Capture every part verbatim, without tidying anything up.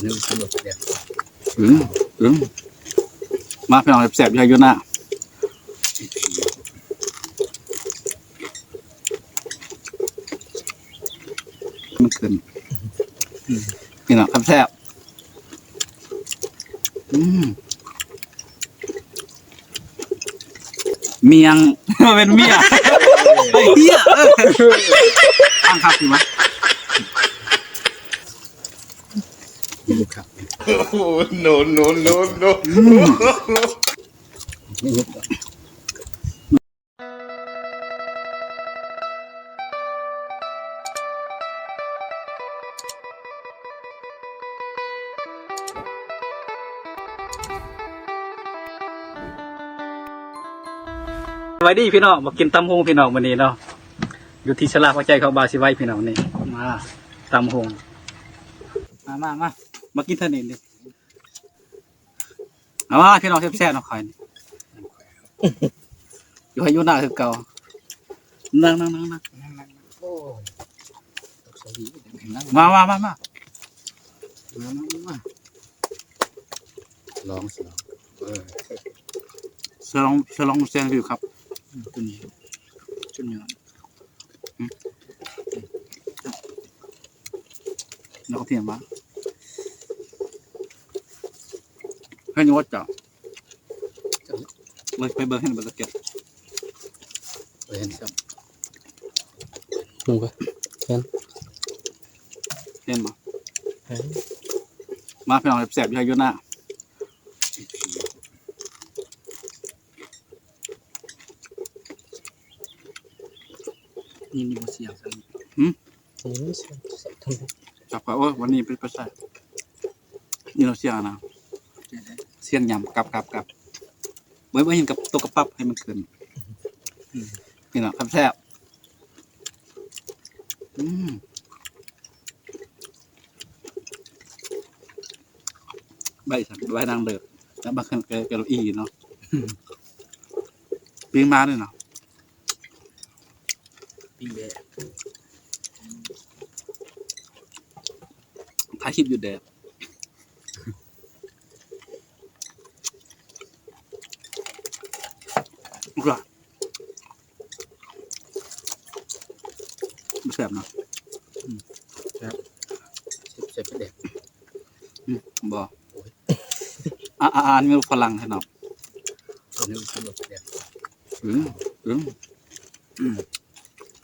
นึ่งสนุกเนี่ย อืม อืม มาพี่น้องแซ่บๆอยู่ไฮยูนา มันขึ้น อืม พี่น้องครับแซ่บ อืม เมียง เป็นเมีย ไอ้เหี้ย เออ ตั้งครับ คือวะ นี่ครับ โอ้โห no no no no อืม สวัสดีพี่น้อง มากินตำฮงพี่น้องวันนี้เนาะ อยู่ที่ศาลาพระใจของบาสิไว้พี่น้องนี่ มาตำฮง มามามา มากินเท่านี้นี่ เอามาพี่น้องแซ่บๆเนาะคอยนี่ อยู่ไฮยูนาคือเก่า นั่งนั่งนั่งนั่ง นั่งนั่งนั่ง โอ้ย ตกสวีนั่ง มามามามา มามามา ลองสิลอง เออ สลอง สลองแซนด์วิชครับ อืม ตัวนี้ ชุดนี้ อืม แล้วก็เทียมมา ให้นึกว่าเจ้า เบิ่ง ไปเบิ่งให้มันตะเกียบ เห็นซ้ำ มึงก็เห็น เห็นบ่ เห็น มาพี่น้องแซ่บๆอยู่ไฮยูนา นี่นี่บ่เสียงซั่น หืม อืม จับไป โอ้ย วันนี้เป็นภาษานี่เราเสียงนะ เสียงยำ กับ กับ กับ เว้ย เว้ย เห็นกับตัวกระปับให้มันขึ้น อืม นี่แหละครับ แซ่บ อืม ใบสั่น ใบนางเลิศ แล้วบางคนก็ ก็อีเนาะ ปิ้งมาด้วยเนาะ ปิ้งแดด ถ่ายคลิปอยู่แดด กว่า บ่แซ่บเนาะ อืม แซ่บ แซ่บ แซ่บแดด อืม บ่ โอ้ย อ่ะ อ่ะ อ่านเมนูฝรั่งให้หน่อย เมนูสำหรับแดด อืม อืม อืม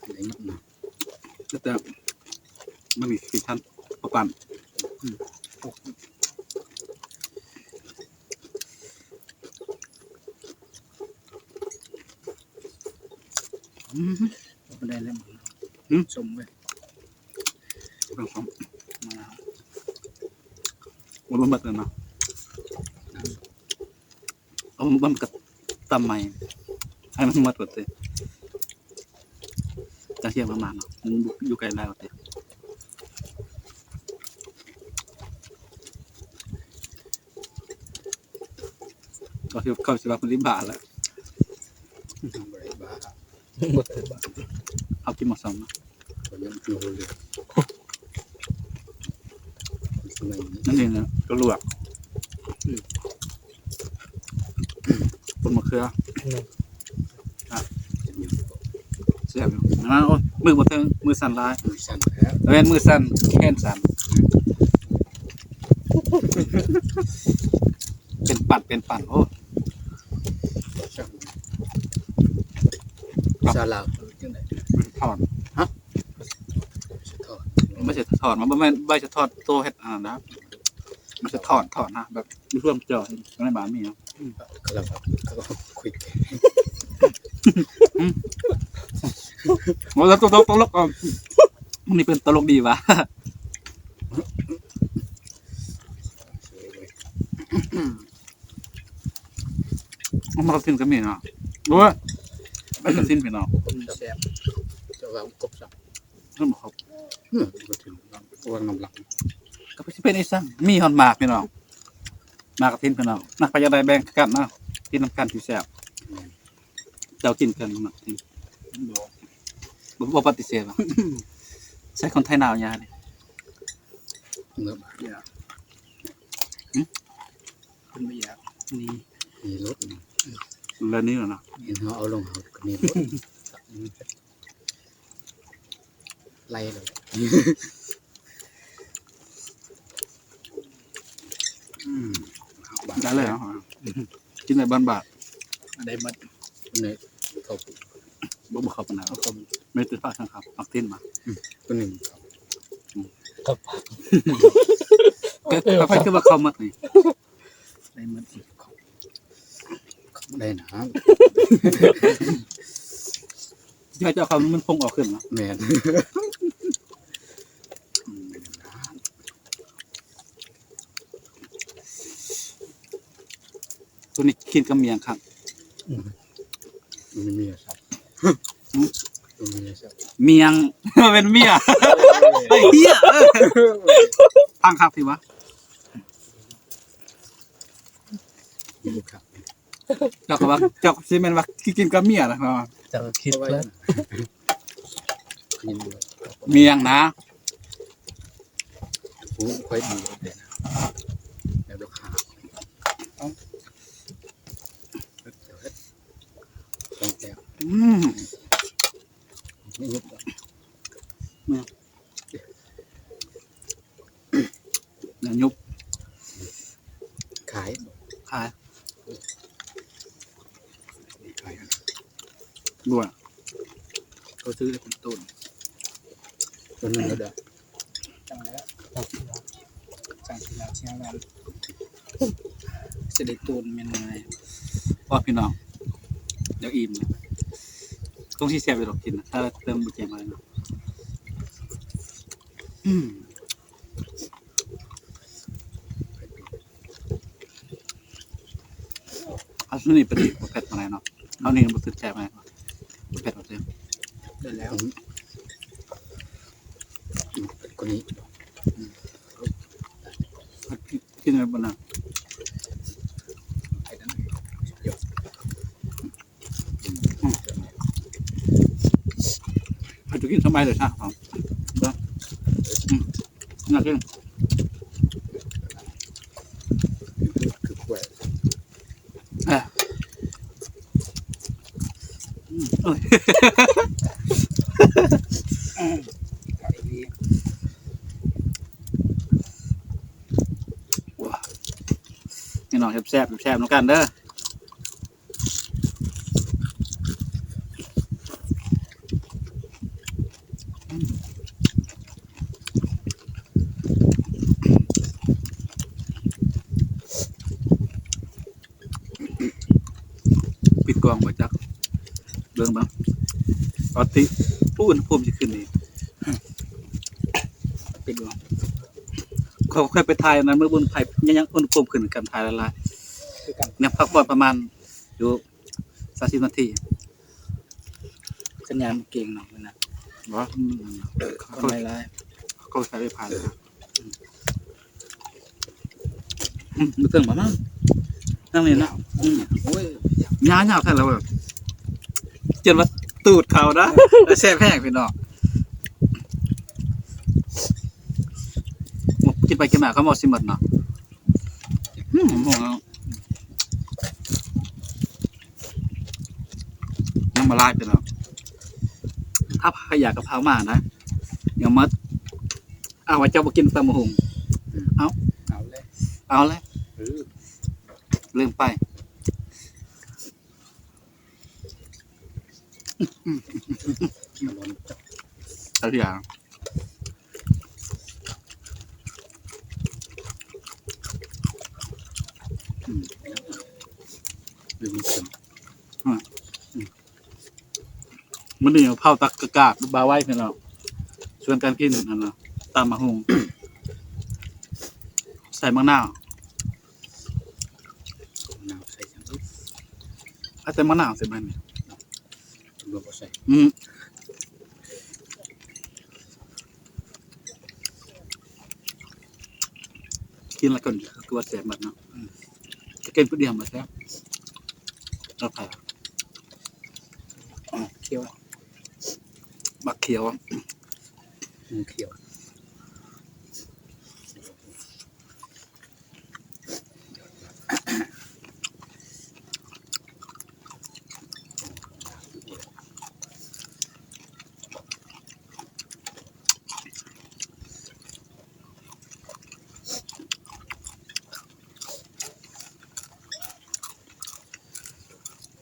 อันไหนมันนะ แต่มันมีสีชันประปัน อืม อืม บ่ได้แล้ว อืม ส้มเว้ย ต้องส้ม มะนาว โอ้ย มันหมดแล้วนะ เอามันก็ตำใหม่ ให้มันหมดก่อนสิ จะเที่ยงประมาณเนาะ มันอยู่ไกลได้ก่อนสิ ก็คือเขาสิว่าคนที่บ้าแล้ว บ่ได้บ้า บ่ได้บ้า เอากินหมดสองนะ ก็ยังคือเลย นั่นเองนะ ก็ลวก อืม ปนมะเขือ อืม อ่ะ แซ่บอยู่นะ โอ้ย มือบ่เทิง มือสั่นหลาย มือสั่นแล้ว แม่นมือสั่น แขนสั่น เป็นปั่น เป็นปั่น โอ้ ซาลาจังได๋ ทอด ฮะ สะทอด ไม่ใช่ทอด มันบ่แม่นใบสะทอดโตเฮ็ดอันนั้นนะ มันสะทอด ทอดนะ แบบอยู่ร่วมเจอในบ้านมีเนาะ อืม กำลัง กำลังคุยกัน อืม โอ้ แล้วตลก ตลก อ่ะ มันนี่เป็นตลกดีวะ เอามากระทินก็มีเนาะ โอ้ย ใบกระทินพี่น้อง อืม แซ่บ จะว่าครบสับ นั่นบ่ครับ อืม กระทิน ตัวน้ำหลัก ก็สิเป็นไอ้สั่ง มีฮอดหมากพี่น้อง หมากกระทินพี่น้อง หมากไปยังไดแบ่งกันเนาะ กินนำกันสิแซ่บ อืม เจ้ากินกันหมากกระทิน บ่ บ่ บ่ปฏิเสธหรอก ใส่คนไทยหนาวยาดิ เงอะ อย่า เพิ่นบ่อยาก นี่ มีรถนี่ แล้วนี่เหรอนะ เห็นเขาเอาลงเขาก็มีรถ ไล่เลย อืม ได้เลยเหรอ กินในบ้านบาท ได้หมด ในเขา บ่ บ่เข้าปานนั้น เขา ไม่ติดปากนะครับ มักเต้นมา อืม ตัวหนึ่ง ครับ ก็ ก็ไปคือว่าเข้าหมดนี่ ได้หมด ได้นะ ที่เขาจะเอาเข้ามันพงออกขึ้นเนาะ แม่น ตัวนี้กินกับเมี่ยงครับ อืม มันมีเมี่ยงครับ อืม มันมีเมี่ยงครับ เมี่ยง เป็นเมี่ยง ไอ้เหี้ย เออ พังครับสิวะ ครับ เจ้าก็ว่า เจ้าซีเมนว่าขี้กินกับเมียนะเนาะ เจ้าคิดแล้ว เมียงนะ โอ้ ค่อยดีเลยนะ แล้วเดี๋ยวขา เอ้า เดี๋ยวเฮ็ด ต้องแอบ อืม ไม่ยุบ อืม อย่ายุบ ขาย ขาย ขาย ด้วย เขาซื้อได้เป็นต้น ต้นหนึ่งแล้วเด้อ จังแล้ว จังสิลาเชียงราย สิได้ตูนแม่นไง ว่าพี่น้อง เดี๋ยวอิ่มนะ ต้องสิแซ่บไปดอกกินนะ ถ้าเติมบุญแจงมาเลยเนาะ อืม เอาส่วนนี้ไปดิ บ่เผ็ดปานใดเนาะ เอานี่บ่ติดแซ่บปานใดเนาะ บ่เผ็ดบ่เต็ม ได้แล้ว อืม คนนี้ อืม กินอะไรบ้างนะ อืม ให้ตัวกินสบายเลยนะ อืม น่ากิน คือกล้วย อ่ะ อืม โอ้ย อืม ว้า พี่น้องแซ่บๆ แซ่บๆ นำกันเด้อ ปิดกล้องไว้จัก เบิ่งเบิ่ง ปกติ อุณหภูมิสิขึ้นนี่ ปิดกล้อง เขาเคยไปถ่ายอันนั้น เมื่อบุญไผ่ยัง ยังอุณหภูมิขึ้นกัน ถ่ายหลายๆ คือกัน ยังพักผ่อนประมาณอยู่ สามสิบนาที สัญญาณเก่งเนาะมันนะ บ่ อืม เขา คนหลายๆ เขาใช้ไฟฟ้าเลยนะ อืม บ่เทิงบ่มั้ง นั่งนี่นะ อืม โอ้ย ยาวๆ แท้แล้วแบบ จนว่าตูดเขานะ แซ่บแฮงพี่น้อง กินไปกินมาก็หมดสิหมดเนาะ อืม หมดแล้ว ยังบ่หลายพี่น้อง ถ้าใครอยากกะเพรามานะ ยังหมด เอาไว้เจ้าบ่กินตำบักหุ่ง เอา เอาเลย เอาเลย เออ ลืมไป เอาอย่าง อืม อืม มื้อนี้เผาตักกะกาดบ่าวไว้พี่น้อง ชวนกันกินอันน่ะ ตำบักหุ่ง ใส่มะนาว มะนาวใส่จัง เอาแต่มะนาวใส่มันนี่ บ่ บ่ใส่ อืม กินแล้วก็คือว่าแซ่บมากเนาะ อืม จะกินผู้เดียวมาแซ่บ เอาไผ เขียว บักเขียว อืม เขียว อืม เขียว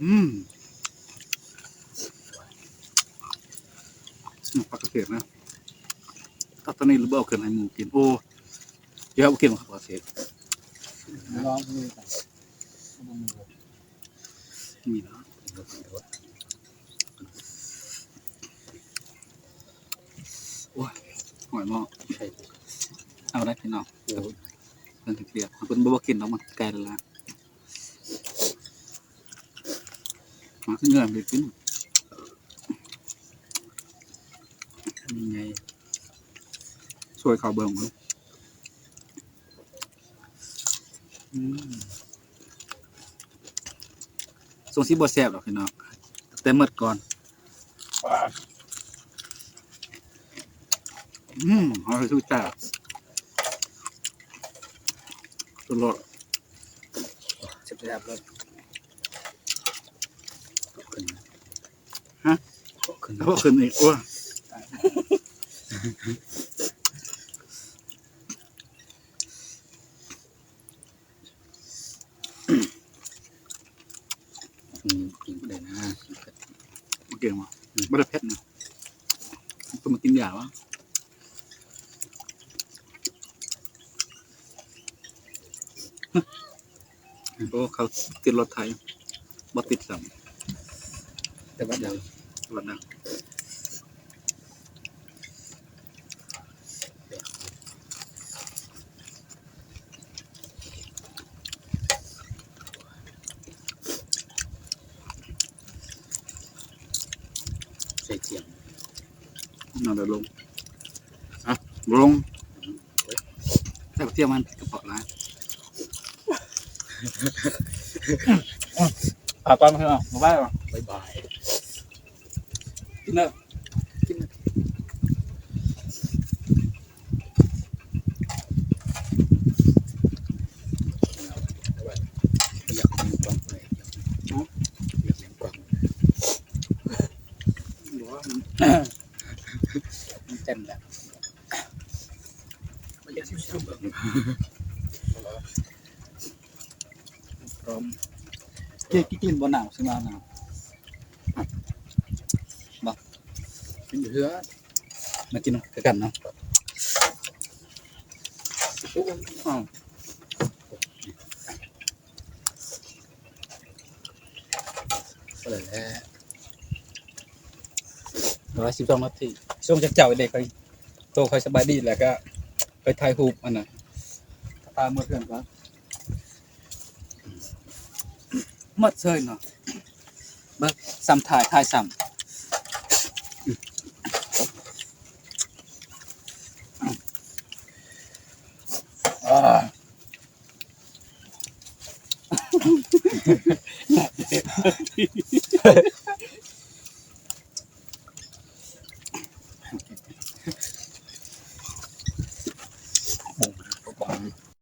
อืม ผักกระเฉดนะ ถ้าตอนนี้เราบ่เอาขึ้นให้หมูกิน โอ้ เดี๋ยวเอากินผักกระเฉด ลองมือกัน มีนะ โอ้ย หอยหม้อ เอาได้พี่น้อง เพิ่นสิเกลียด เพิ่นบ่กินดอก มันไกลแล้วล่ะ มาขึ้นเงินไปกิน นี่ไง ช่วยเขาเบิ่งเบิ่ง อืม ทรงสิบ่แซ่บดอกพี่น้อง แต่หมดก่อน อืม เอาให้สุดแซ่บ ตลอด แซ่บๆเลย ฮะ ขึ้น แล้วก็ขึ้นอีก โอ้ย อืมกินได้นะ บ่เก่งว่ะ บ่ได้เผ็ดนะ ต้องมากินยาวะ โอ้ เขาติดรถไถ บ่ติดซ้ำ แต่ว่าดัง รถนะ ใส่เสียง นั่นแหละลง อ่ะ ลง ใส่กระเทียมมันกระเพาะร้าย อ่ะ ก่อนเถอะ มาไหว้ก่อน บ๊ายบาย กินเถอะ กินเถอะ อยากเลี้ยงกวางเลยอยากเลี้ยงกวาง หรือว่ามัน มันเต็มแล้ว พร้อม เจ๊กินบ่หนาวสิมาหนาว กินเหือ มากินคือกันเนาะ อ้าว ก็เลยแหละ ร้อยสิบสองนาที ช่วงเช้าๆเด็กไปโตคอยสบายดีแล้วก็ไปถ่ายรูปอันนั้น ตามเมื่อเพื่อนครับ หมดเชยเนาะ เบิ่ง ซ้ำถ่าย ถ่ายซ้ำ อ่า